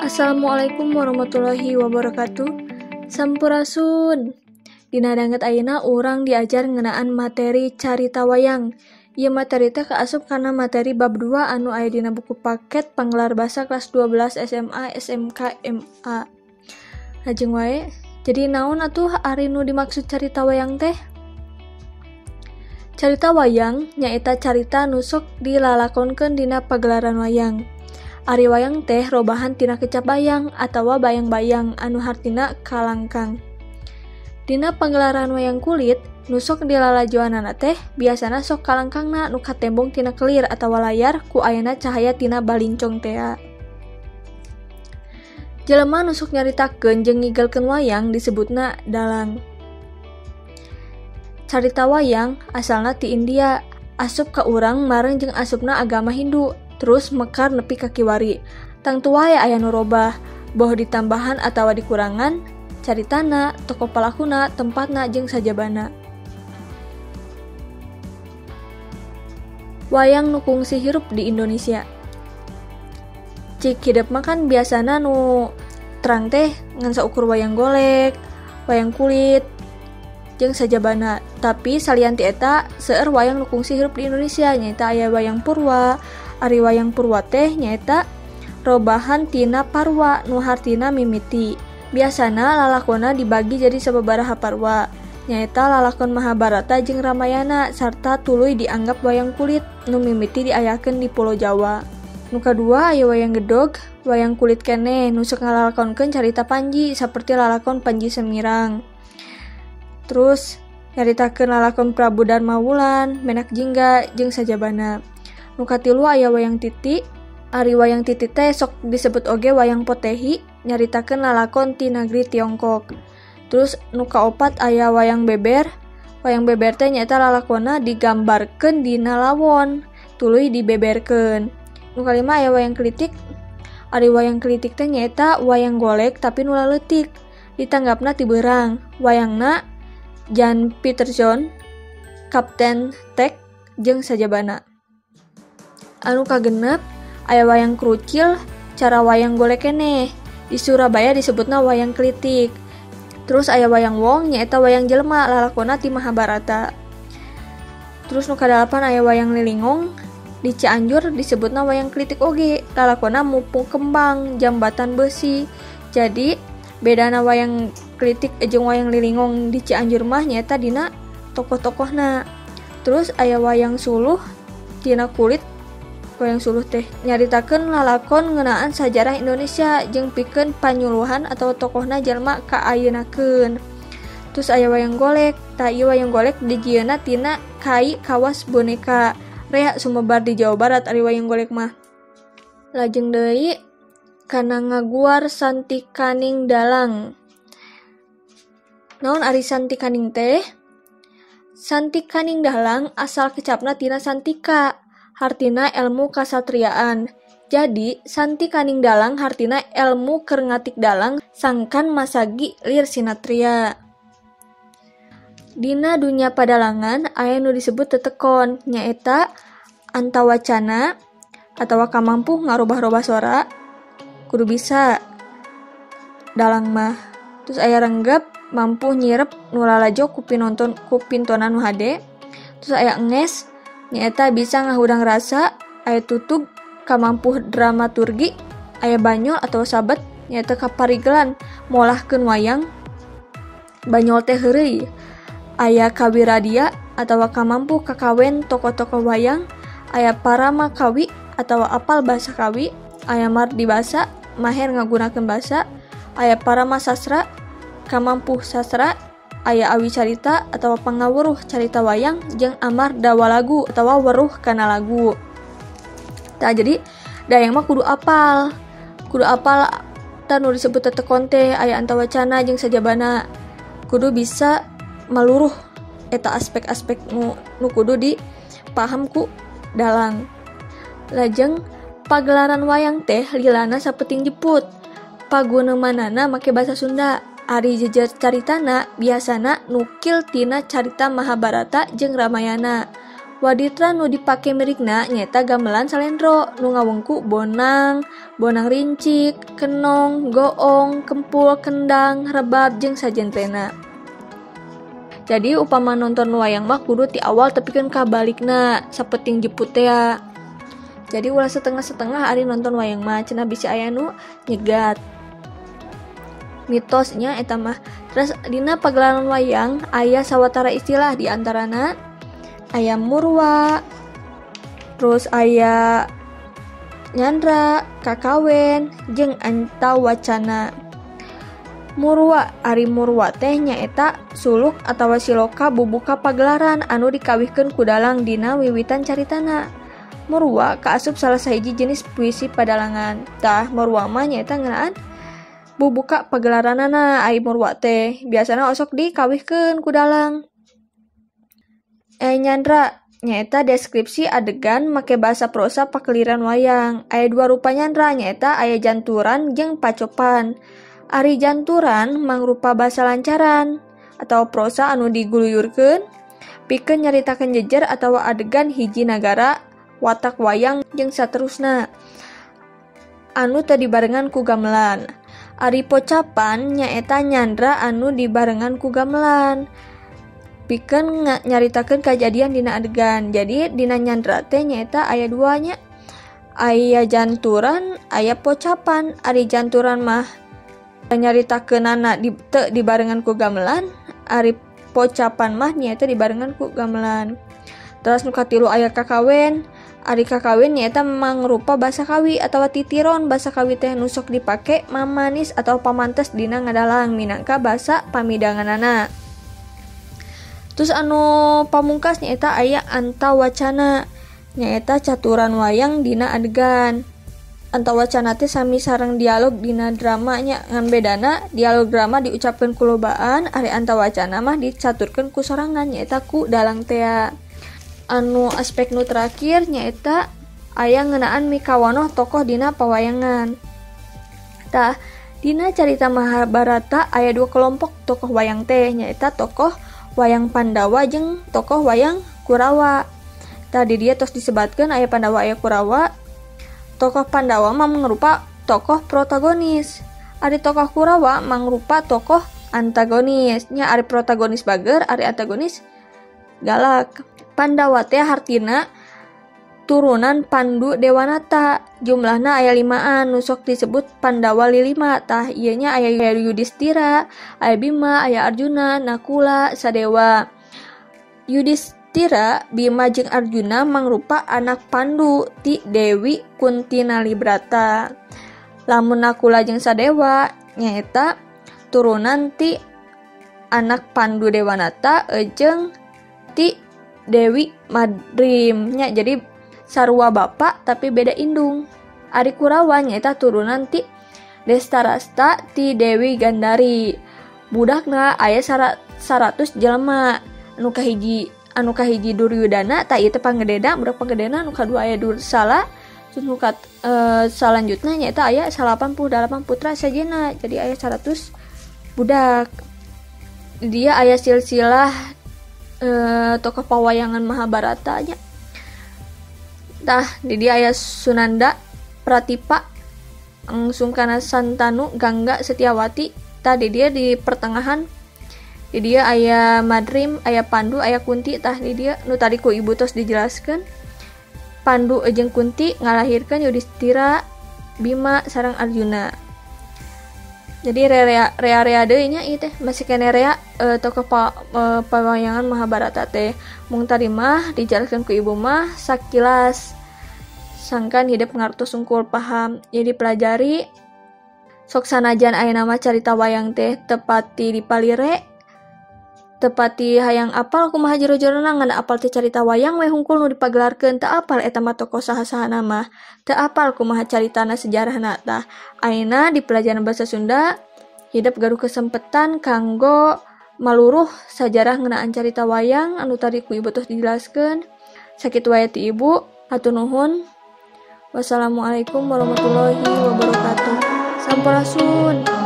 Assalamualaikum warahmatullahi wabarakatuh. Sampurasun. Dina danget ayeuna urang diajar ngeunaan materi carita wayang. Ieu materi teh kaasup kana materi bab 2 anu aya dina buku paket Panggelar Basa kelas 12 SMA SMK MA. Lajeng wae, jadi naon atuh ari nu dimaksud carita wayang teh? Carita wayang nyaeta carita nu sok dilalakonkeun dina pagelaran wayang. Ari wayang teh robahan tina kecap bayang atawa bayang-bayang anu hartina kalangkang. Dina panggelaran wayang kulit, nu sok dilalajoanana teh biasana sok kalangkangna nu katembong tina kelir atawa layar ku ayana cahaya tina balincong tea. Jelema nu sok nyaritakeun jeung ngigelkeun wayang disebutna dalang. Carita wayang asalna ti India, asup ka urang mareng jeung asupna agama Hindu. Terus mekar nepi ka kiwari. Tangtu wae aya nu robah, boh ditambahan atawa dikurangan, caritana, tokoh palakuna, tempatna jeung sajabana. Wayang nu kungsi hirup di Indonesia. Cik hidep mah kan biasana nu terang teh ngan saukur wayang golek, wayang kulit, jeung sajabana. Tapi salian ti eta seueur wayang nu kungsi hirup di Indonesia nyaeta aya wayang purwa. Ari wayang purwa teh nyaeta robahan tina parwa nu hartina mimiti. Biasana lalakonna dibagi jadi sababaraha parwa, nyaeta lalakon Mahabharata jeung Ramayana sarta tuluy dianggap wayang kulit nu mimiti diayakeun di Pulau Jawa. Nu kadua aya wayang gedog, wayang kulit keneh nu sok ngalalakonkeun carita Panji saperti lalakon Panji Semirang. Terus nyaritakeun lalakon Prabu Darmawulan, Menak Jingga jeung sajabana. Nu katilu aya wayang titi. Ari wayang titi teh sok disebut oge wayang potehi, nyaritakeun lalakon ti nagri Tiongkok. Terus nu kaopat aya wayang beber. Wayang beber teh nyaeta lalakonna digambarkeun dina lawon, tuluy dibeberkeun. Nu kalima aya wayang klitik. Ari wayang klitik teh nyaeta wayang golek tapi nu laleutik, ditanggapna ti beurang. Wayangna Jan Peterson, Kapten Tek jeung sajabana. Anu kagenep aya wayang krucil, cara wayang golek keneh. Di Surabaya disebutna wayang klitik. Terus aya wayang wong nyaeta wayang jelema lalakonna ti Mahabharata. Terus nu kadalapan aya wayang lilingong, di Cianjur disebutna wayang klitik oge, lalakonna mupung kembang, jambatan besi. Jadi bedana wayang klitik jeung wayang lilingong di Cianjur mah nyaeta dina tokoh-tokohna. Terus aya wayang suluh tina kulit. Wayang suluh teh nyaritakeun lalakon ngeunaan sajarah Indonesia jeung pikeun panyuluhan atau tokohna jalma kaayeunakeun. Terus aya wayang golek, tah ieu wayang golek dijieunna tina kai kawas boneka. Rea sumebar di Jawa Barat ari wayang golek mah. Lajeng deui kana ngaguar Santikaning Dalang. Naon ari Santikaning teh? Santikaning Dalang asal kecapna tina Santika, hartina ilmu kasatriaan. Jadi, Santikaning Dalang hartina ilmu keur ngatik dalang sangkan masagi lir sinatria. Dina dunya padalangan aya nu disebut tetekon, nyaeta antawacana atawa kamampuh ngarobah-robah sora, kudu bisa dalang mah. Terus aya renggep, mampu nyirep nu lalajo ku pinonton ku pintonan nu hade. Terus aya enges, nyaeta bisa ngahudang rasa, aya tutug kamampuh dramaturgi, aya banyol atau sabet nyaeta kaparigelan molahkeun wayang. Banyol teh heureuy. Aya kawiradia atawa kamampuh kakawen tokoh-tokoh wayang, aya parama kawi atawa apal basa kawi, aya mardi basa maher ngagunakeun basa, aya parama sastra kamampuh sastra, aya awi carita atawa pangawuruh carita wayang jeung amar dawa lagu atawa weruh kana lagu. Tah jadi dayang mah kudu apal. Kudu apal tah nu disebut tetekon teh aya antawacana jeung sajabana. Kudu bisa maluruh eta aspek-aspek nu kudu dipaham ku dalang. Lajeng pagelaran wayang teh lilana sapeting jeput. Pagunemanana make basa Sunda. Ari jejer caritana biasana nukil tina carita Mahabharata jeung Ramayana. Waditra nu dipake mirikna nyaeta gamelan salendro nu ngawengku bonang, bonang rincik, kenong, goong, kempul, kendang, rebab jeung sajentrena. Jadi upama nonton wayang mah kudu ti awal tepikeun ka balikna sapeting jeput tea. Jadi ulah setengah-setengah ari nonton wayang mah cenah bisi aya nu nyegat. Mitosnya eta mah. Terus dina pagelaran wayang aya sawatara istilah di antarana aya murwa, terus aya nyandra, kakawen, jeung antawacana. Murwa, ari murwa teh nyaeta suluk atawa siloka bubuka pagelaran anu dikawihkeun ku dalang dina wiwitan caritana. Murwa kaasup salah sahiji jenis puisi padalangan. Tah murwa mah nyaeta ngeunaan bubuka pagelaranana ari murwa teh biasana osok dikawihkeun ku dalang. Nyandra nyaeta deskripsi adegan make bahasa prosa pakeliran wayang. Aya dua rupa nyandra nyaeta aya janturan jeung pacopan. Ari janturan mangrupa bahasa lancaran atau prosa anu diguluyurkeun pikeun nyaritakeun jejer atawa adegan hiji nagara, watak wayang jeung saterusna anu teu dibarengan ku gamelan. Ari pocapan nyaeta nyandra anu dibarengan ku gamelan pikeun nyaritakeun kajadian dina adegan. Jadi dina nyandra teh nyaeta aya dua nya, aya janturan, aya pocapan. Ari janturan mah nyaritakeunana teu dibarengan ku gamelan, ari pocapan mah nyaeta dibarengan ku gamelan. Terus nu katilu aya kakawen. Ari kakawen nyaeta mangrupa basa kawi atawa titiron. Basa kawi teh nu sok dipake mamanis atau pamantes dina ngadalang minangka basa pamidanganana. Terus anu pamungkas nyaeta aya antawacana, nyaeta caturan wayang dina adegan. Antawacana teh sami sareng dialog dina drama nya, ngan bedana dialog drama diucapkeun ku lobaan, ari antawacana mah dicaturkeun ku sorangan nyaeta ku dalang tea. Anu aspek nu terakhir nyaeta aya ngeunaan mikawanoh tokoh dina pawayangan. Tah, dina carita Mahabharata aya dua kelompok tokoh wayang teh, nyaeta tokoh wayang Pandawa jeung tokoh wayang Kurawa. Tadi dia tos disebatkeun aya Pandawa aya Kurawa. Tokoh Pandawa mah mangrupa tokoh protagonis. Ari tokoh Kurawa mangrupa tokoh antagonis. Nya ari protagonis bager, ari antagonis galak. Pandawa teh hartina turunan Pandu Dewanata. Jumlahna aya 5an nu sok disebut Pandawa lilima. Tah ieu nya aya Yudhistira, aya Bima, aya Arjuna, Nakula, Sadewa. Yudhistira, Bima jeung Arjuna mangrupa anak Pandu ti Dewi Kunti Nalibrata. Lamun Nakula jeung Sadewa nyaeta turunan ti anak Pandu Dewanata jeung ti Dewi Madrim nya, jadi sarua bapak tapi beda indung. Ari Kurawa nyaeta turunan ti Destarasta ti Dewi Gandari. Budakna aya 100 jelema. Anu kahiji Duryudana, tah ieu teh panggedena, budak panggedena. Anu kadua aya Dursala, terus nu salanjutna nyaeta aya 88 putra sajena. Jadi aya 100 budak. Dia aya silsilah tokoh pawayangan Mahabharata nya. Tah, di dia aya Sunanda, Pratipa, Sungkana Santanu, Gangga, Setiawati. Tah di dia di pertengahan di dia aya Madrim, aya Pandu, aya Kunti. Tah di dia nu tadi ku ibu tos dijelaskeun. Pandu jeung Kunti ngalahirkeun Yudhistira, Bima sareng Arjuna. Jadi rea-rea deui nya ieu teh masih kene rea tokoh pawayangan Mahabharata teh. Mung tadi mah dijelaskeun ku ibu mah sakilas sangkan hidup ngartos sungkul paham. Jadi pelajari sok sanajan aya nama carita wayang teh tepati dipalire, tepati hayang apal kumaha jero-jerona, ngan apal teh carita wayang we hungkul nu dipagelarkeun, teu apal eta mah tokoh saha-sahana mah, teu apal kumaha caritana sejarahna. Tah ayeuna di pelajaran bahasa Sunda hidup gaduh kesempetan kanggo maluruh sajarah ngeunaan carita wayang anu tadi ku ibu tos dijelaskeun. Sakitu wae ti ibu, hatur nuhun. Wassalamualaikum warahmatullahi wabarakatuh. Sampurasun.